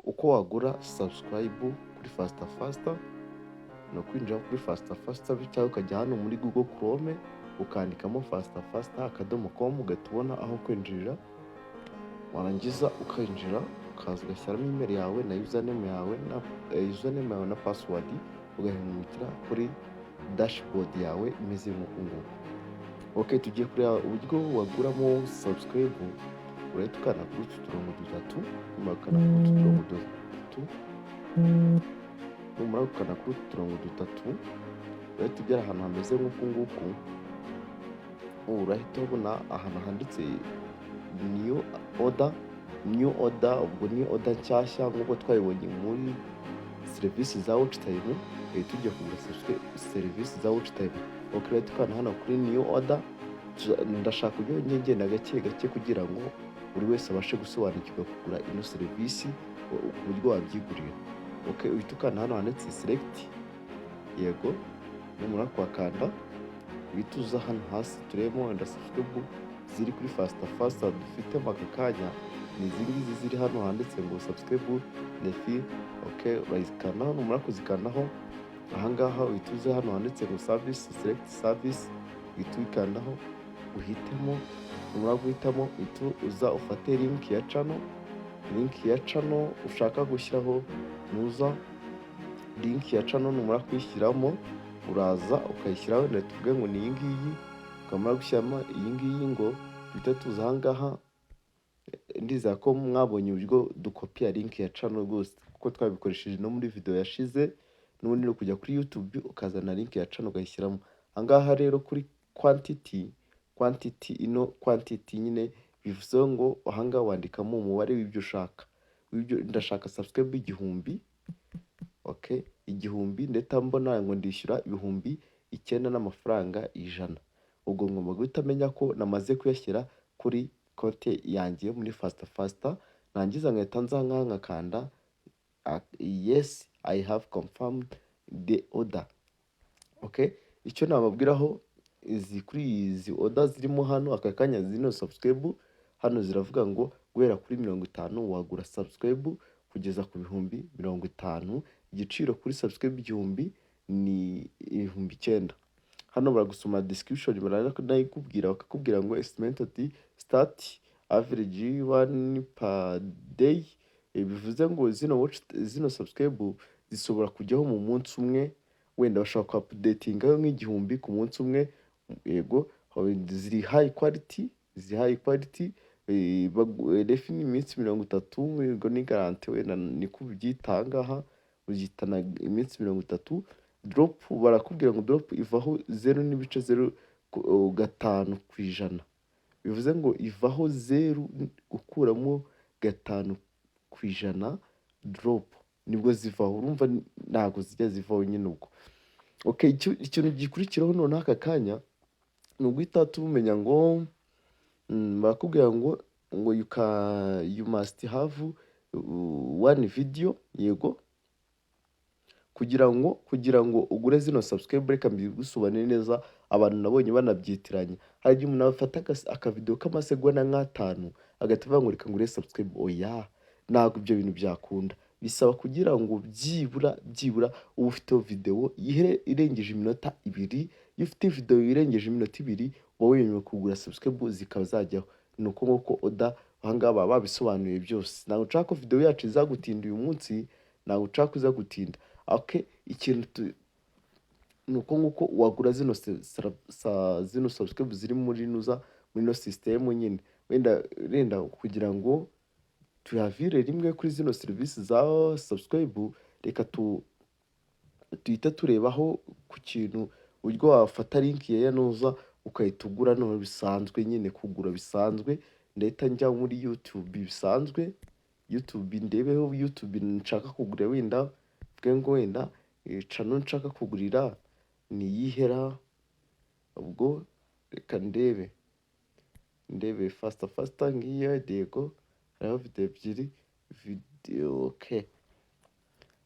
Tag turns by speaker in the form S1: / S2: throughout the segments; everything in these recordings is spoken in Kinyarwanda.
S1: Uko wagura subscribe kuri Fasita Fasita ni ukwinjira kuri Fasita Fasita cyangwa ukajya hano muri Google Chrome, ukandikamo fasitafasita.com, ugahita ubona aho kwinjirira. Warangiza ukinjira, ukaza ugashyiramo email yawe na username yawe na username yawe na password, ugahingukira kuri dashboard yawe imeze nk'uku nguku. Ok, tugiye kureba uburyo waguramo subscribe. Urahita ukanda kuri utu turongo dutatu. Numara gukanda kuri utu turongo dutatu, numara gukanda kuri utu turongo dutatu, urahita ugera ahantu hameze nk'uku nguku. Urahita ubona ahantu handitse "new order". New order ubwo ni order nshyashya, nk'uko twabibonye muri serivisi za watch time. Tujya kugura serivisi za watch time. Ok, urahita ukanda hano kuri "new order". Ndashaka uburyo ngenda gake gake kugira ngo buri wese abashe gusobanukirwa kugura ino serivisi ku buryo wabyigurira. Ok, uhita ukanda hano handitse "select". Yego, numara kuhakanda, uhita uza hano hasi turebemo wenda subscribe ziri kuri Fasita Fasita dufitemo aka kanya. Ni izi ngizi ziri hano handitse ngo "subscribe refill". Ok, urazikandaho. Numara kuzikandaho, ahangaha uhita uza hano handitse ngo "service", "select service", uhita uyikandaho, uhitemo. Numara guhitamo, uhita uza ufate link ya channel, link ya channel ushaka gushyiraho. Nuza link ya channel, numara kuyishyiramo, uraza ukayishyiraho. Wenda tuvuge ngo ni iyi ngiyi. Ukamara gushyiramo iyi ngiyi, ngo duhite tuza ahangaha. Ndizera ko mwabonye uburyo dukopiya link ya channel rwose, kuko twabikoresheje no muri video yashize. N'ubundi ni ukujya kuri YouTube, ukazana link ya channel, ukayishyiramo ahangaha. Rero kuri quantity, quantity ino quantity nyine bivuze ngo ahangaha wandikamo umubare w'ibyo ushaka, w'ibyo ndashaka subscribe 1000. Okay, 1000, ndetse mbona ngo ndishyura 9000 n'amafaranga 100. Ubwo ngomba guhita menya ko namaze kuyashyira kuri konti yanjye yo muri Fasita Fasita. Nangiza nkahita nza nkaha nkakanda "Yes, I have confirmed the order". Okay, icyo nababwiraho izi, kuri izi order zirimo hano aka kanya, zino subscribe hano ziravuga ngo guhera kuri 50 wagura subscribe kugeza ku 50,000. Igiciro kuri subscribe 1000 ni 9000. Hano baragusoma description, baranayikubwira, bakakubwira ngo "estimated start average one per day". Bivuze ngo zino watch, zino subscribe zishobora kujyaho mu munsi umwe. Wenda bashobora ku updatingaho nk'igihumbi ku munsi umwe. Yego, ziri high quality, ziri high quality. Refi ni iminsi 30, yego, ni garantie, wenda niko ubyita ahangaha, ubyitana iminsi 30. Drop, barakubwira ngo drop ivaho 0.05%. Bivuze ngo ivaho zeru gukuramo 5% drop nibwo zivaho. Urumva ntabwo zijya zivaho nyine ubwo. Okay, ikintu gikurikiraho noneho aka kanya ni uguhita tumenya ngo barakubwira ngo you must have one video. Yego, kugira ngo ugure zino subscribe, reka mbigusobanurire neza. Abantu nabonye banabyitiranya. Hari igihe umuntu afata akavideo k'amasegonda nk'atanu, agahita avuga ngo "Reka ngure subscribe". Oya, ntabwo ibyo bintu byakunda. Bisaba kugira ngo byibura uba ufiteho video irengeje iminota 2. Iyo ufite video irengeje iminota 2, uba wemerewe kugura subscribe, zikaba zajyaho. Ni uko nguko order ahangaha baba babisobanuye byose. Ntabwo nshaka ko video yacu izagutinda uyu munsi, ntabwo nshaka ko iza gutinda. Okay, ikintu ni uko nguko wagura zino subscribe ziri muri nuza, muri ino system nyine. Wenda kugira ngo tuhavire rimwe kuri zino serivisi za subscribe, reka tuhite turebaho ku kintu, uburyo wafata link ya nuza ukahita ugura noneho bisanzwe nyine, kugura bisanzwe. Ndahita njya muri YouTube bisanzwe, YouTube ndebeho YouTube nshaka kugura. Wenda mvuge ngo wenda channel nshaka kugurira ni iyihera. Ubwo reka ndebe Fasita Fasita ngiyo. Yego, hariho video ebyiri, video. Okay,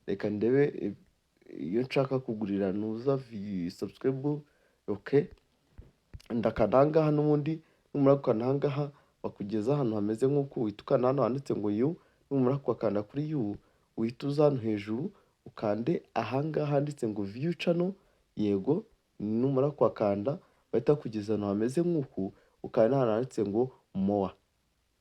S1: reka ndebe iyo nshaka kugurira nuza subscribe. Okay, ndakanda ahangaha n'ubundi. Numara gukanda ahangaha, bakugeza ahantu hameze nk'uko. Uhita ukanda hano handitse ngo "you". Numara kuhakanda kuri you, uhita uza hano hejuru, ukande ahangaha handitse ngo "View channel". Yego, numara kuhakanda bahita bakugeza ahantu hameze nk'uku, ukanda ahantu handitse ngo "More".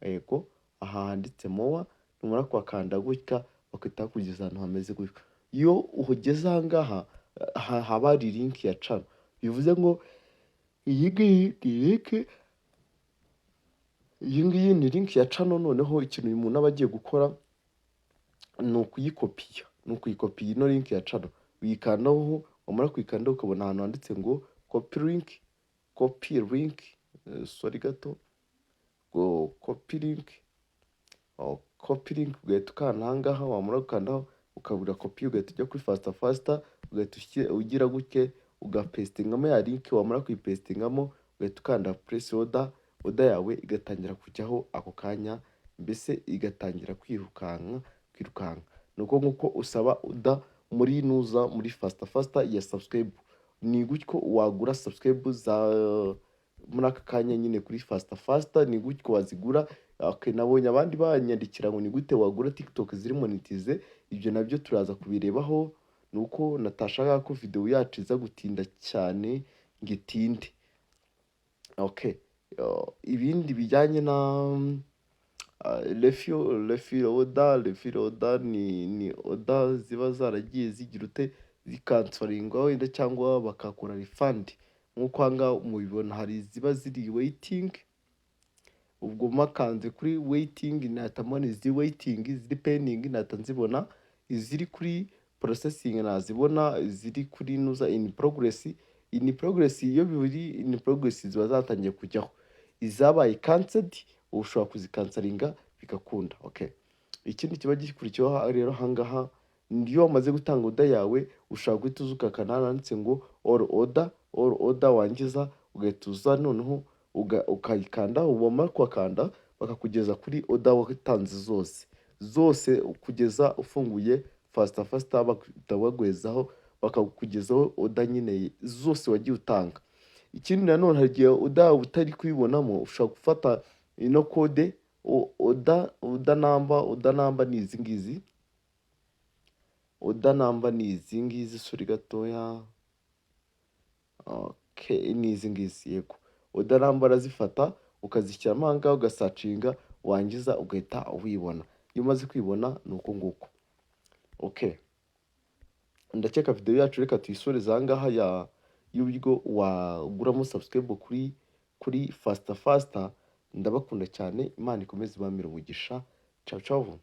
S1: Yego, aha handitse "More". Numara kuhakanda gutya, bagahita bakugeza ahantu hameze gutya. Iyo ugeze ahangaha haba hari link ya channel, bivuze ngo iyi ngiyi ni link, iyi ngiyi ni link ya channel. Noneho ikintu uyu muntu aba agiye gukora ni ukuyikopiya, ni ukuyikopiya ino link ya channel. Uyikandaho, wamara kuyikandaho ukabona ahantu handitse ngo "Copy link", copy link, sorry gato, ngo "Copy link". Oh, copy link, ugahita ukanda ahangaha. Wamara gukandaho ukabura copy, ugahita ujya kuri Fasita Fasita, ugahita ugira gutya ugapastingamo ya link. Wamara kuyipastingamo, ugahita ukanda "Place order". Order yawe igatangira kujyaho ako kanya, mbese igatangira kwirukanka, kwirukanka. Ni uko nguko usaba order muri nuza muri Fasita Fasita ya subscribe. Ni gutyo wagura subscribe za muri aka kanya nyine kuri Fasita Fasita, ni gutyo wazigura. Okay, nabonye abandi banyandikira ngo ni gute wagura TikTok ziri monetize. Ibyo nabyo turaza kubirebaho, ni uko natashaka ko video yacu iza gutinda cyane ngo itinde. Okay, ibindi bijyanye na refill order, refill order ni order ziba zaragiye zigira ute, zicancelingwa wenda cyangwa bakakora refund. Nk'uko aha ngaha mubibona, hari iziba ziri waiting. Ubwo makanze kuri waiting nahita mbona iziri waiting, iziri pending nahita nzibona, iziri kuri processing nazibona, iziri kuri nuza in progress. In progress, iyo biri in progress ziba zatangiye kujyaho. Izabaye cancelled ushobora kuzicancelinga bigakunda. Okay, ikindi kiba gikurikiyeho rero ahangaha, iyo wamaze gutanga order yawe, ushobora guhita uza ugakanda hano handitse ngo "All order". All order, wangiza ugahita uza noneho ukayikanda. Wamara kuhakanda bakakugeza kuri order watanze zose zose, kugeza ufunguye Fasita Fasita bahita baguhezaho, bakakugezaho order nyine zose wagiye utanga. Ikindi nanone, hari igihe order utari kuyibonamo, ushobora gufata ino code order, order number. Order number ni izi ngizi, order number ni izi ngizi, sorry gatoya. Okay, ni izi ngizi. Yego, order number urazifata ukazishyiramo aha ngaha, ugasearchinga, wangiza ugahita wibona. Iyo umaze kwibona ni uko nguko. Okay, ndakeka video yacu reka tuyisoreze aha ngaha ya y'uburyo waguramo subscribe kuri Fasita Fasita. Ndabakunda cyane, Imana ikomeze ibamire umugisha. Ciao ciao.